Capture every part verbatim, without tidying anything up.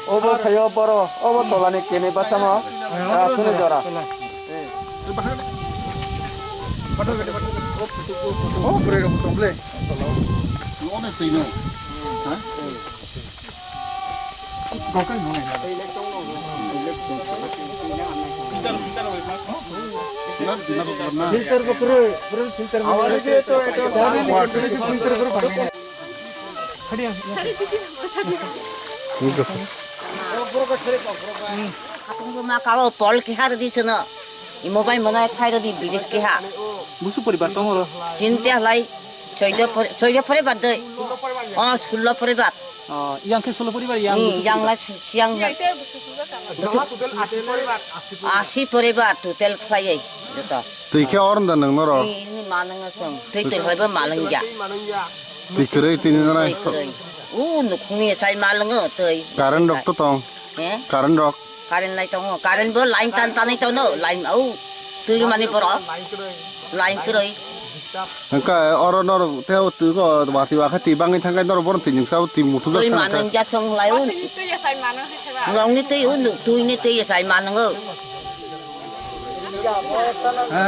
Obo khayo boro, obo tolani kene basamo, ah, sune jora. Filter bo kwrwi, kwrwi filter bo kwrwi. Filter bo kwrwi. Hatung ma kalo pol keha rwdi chwngno. Imo bai mwnai khai rwdi bilis keha. Busu poribar tongo oro? Chinta halai choido pore, choido pore bad dei. Oh, sullo pore bad. Oh, yang khe sullo poribar yang. Hmm, busu yang poribar. Lai siang ya. Busu asi pore bad total khlai ai. Joto. Twi khe orda nang noro. Twi ni ma nang asong. Twi twi halai ba ma lang ya. Twi kwrwi twi ni nai. Twi kwrwi. U nukhung ni sai ma lang twi. Current rok to tong. Eh? Current rok. Current lai tongo. Current bo line tan tanai tongo. Line au. Twi mani borok. Line kwrwi. Hwnkhe oro norok tei o twi ko watwi wakha twi bangwi thangkhe norok bono twi nungsa o twi muthungjak thangkha. Twi manung ja song lai un. Nongni twi un, twi ni twi sai manung o. Ha.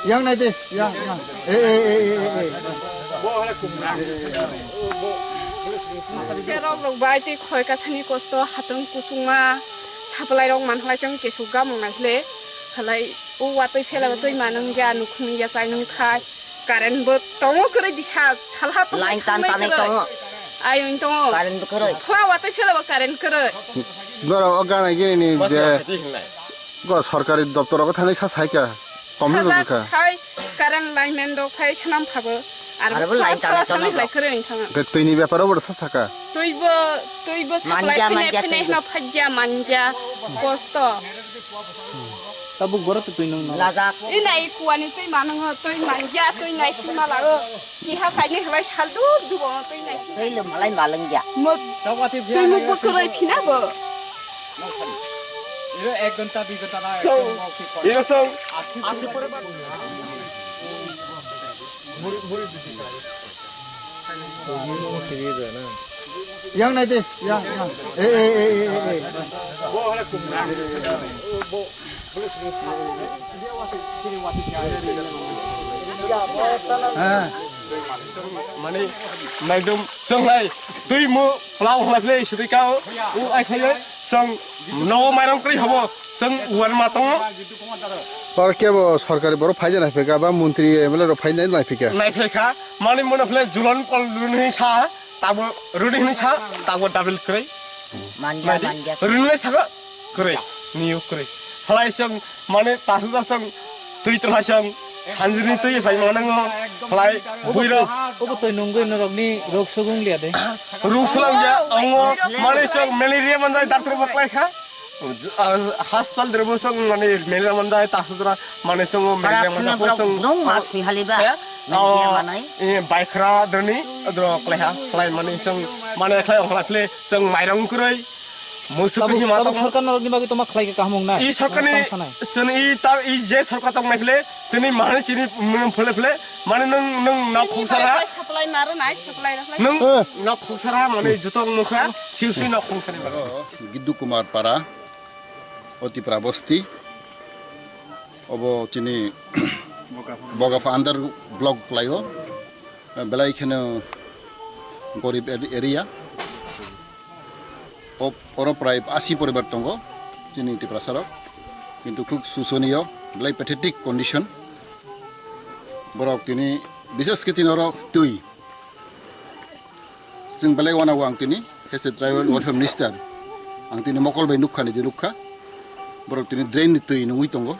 Yang nai de, yang, yang. Eh, eh, eh, eh, eh, eh. Cherok rok bai tei khoi kasani kosto hatong kusungma supply rok man halai chang kesu gamung nai hle halai o watwi phela twi manung ya nukhung ya chai nung khai. Current bo tongo kwrwi disa salha tongo. Line tan sanai tanai kwrwi tongo. Ayung tongo. Current bo kwrwi. Phua watwi phela bo current kwrwi. Norok o gana gini ni je go sorkari doptor rogo thangwi sa sai kha. Kom ni sajak rwgwi kha. Sai current line man rok phai sanam phabo. Aro bo line tan tongo. Lai kwrwi thanga. Twi ni bepar o bo sa saka. Twi bo, twi bo supply phai phai no phai ja man ja kosto. Tabuk boro to twi nung no. Lajak. I nai kuani twi manung twi manja twi nai sima la o. Kiha saini halai sal dub dub o twi nai sima. Twi lo malai malung ya. Mo twi mo bo kwrwi phina bo. Iro ek ghonta, dui ghonta na. So, iro song. Asi pore ba. Yang nai de, yang, yang. Eh, eh, eh, eh, eh, eh. Ha. Mani, naidum, chwng lai, twi mo, plau hwlai phle, sudi kao, u ai khayo, chwng, nogo mairang kwrwi habo, chwng uan ma tongo. Tor kebo sorkari borok phai de nai phika, ba montri M L A rok phai de nai phika. Nai phika, mani mono phle julan kol runi sa, tabo runi hini sa, tabo double kwrwi. Manja, manja. Runi sa kwrwi, niu kwrwi. Halai chwng, mani tasu da chwng, twi twlai chwng, sanjini twi sai manango, halai buiro. Obo twi nungwi norokni rok sugung liya de. Ruk swlangya, ongo, mani chwng malaria manjai, doctor bo klai kha. Hospital dere bo chwng mani malaria manjai, tasu dra, mani chwng malaria manjai, chwng. Brong mas ni haliba. Malaria manai. Baikra droni, dro klai ha, klai mani chwng, mani klai ongla phle, chwng mairang kwrwi. Musu tabuk, khe ma tabuk tong. Sorkar norokni bagwi toma khlai khe kaham wngnai? I sorkarni, tong sanai. Chini i ta, i je sorkar tong nai phle, chini mahani chini mwnam phle phle, mani nwng, nwng nok khoksa ra. Supply maro nai, supply ra. Nwng nok khoksa ra, mani joto nwng kha, siu siu nok khoksa ni bagwi. Giddu Kumar Para, Otipra Bosti, obo chini Bogapha under block kwlaio, belai kheno gorib area. O-, oro prai asi poribar tongo chini Tiprasa rok, kintu khuk susoniyo, belai pathetic condition. Borok tini, bishes khe tini oro twi. Chwng belai wanao ang tini, as a tribal welfare minister, ang tini mokol bai nukha, nije nukha. Borok tini drain ni twi nungwi tongo,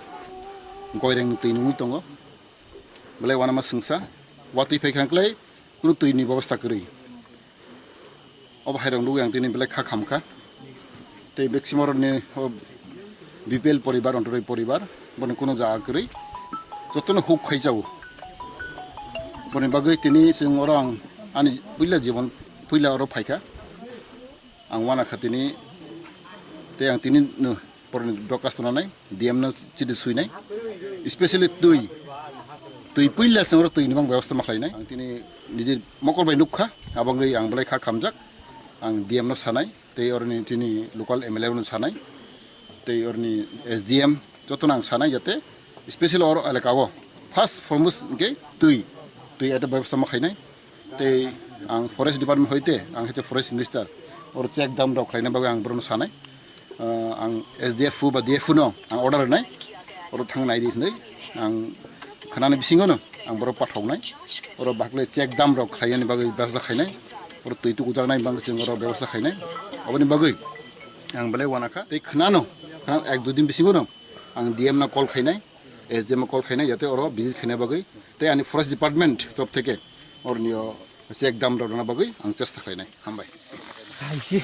goireng ni twi nungwi tongo. Belai wanama swngsa, watwi phai kha hwnkhe kunu twi ni bebosta kwrwi. Obo hai rok nugwi ang tini belai kha khamkha. Tei maximum rokni o B P L poribar, Antyodoi poribar, bono kunu jaga kwrwi. Jotono huk khai jao. Boni bagwi tini chwng oro ang ani puila jibon puila oro phaikha. Ang uanakha tini tei ang tini no porni dorkhas tongnai D M no chidi suinai. Especially twi, twi puila chwng oro twi ni bang bebostha ma khlainai. Ang tini nijir mokol bai nukha, abangwi ang belai kha khamjak. Ang D M no sanai, tei oroni tini local M L A no sanai, tei oroni S D M jotono ang sanai jate special oro elaka o first foremost hwnkhe twi, twi aita bebostha ma khainai. Tei ang forest department hoite ang hete forest minister oro check dam rok khlaina bagwi ang borokno sanai. Ah, ang S D F O ba D F O no ang order rwnai, oro thang nai di hinwi ang khnani bisingo no ang borok pathoknai, oro bakle check dam rok khlaiyani bagwi bebostha khainai, oro twi tukujaknai bagwi chwng oro bebostha khainai. Oboni bagwi ang belai uanakha tei khnano khna ek dui din bisingo no ang D M no call khainai, S D M no call khainai, jate oro visit khaina bagwi tei ani forest department torof theke oroni o check dam rok rwna bagwi ang chesta khlainai. Hambai. Hai si.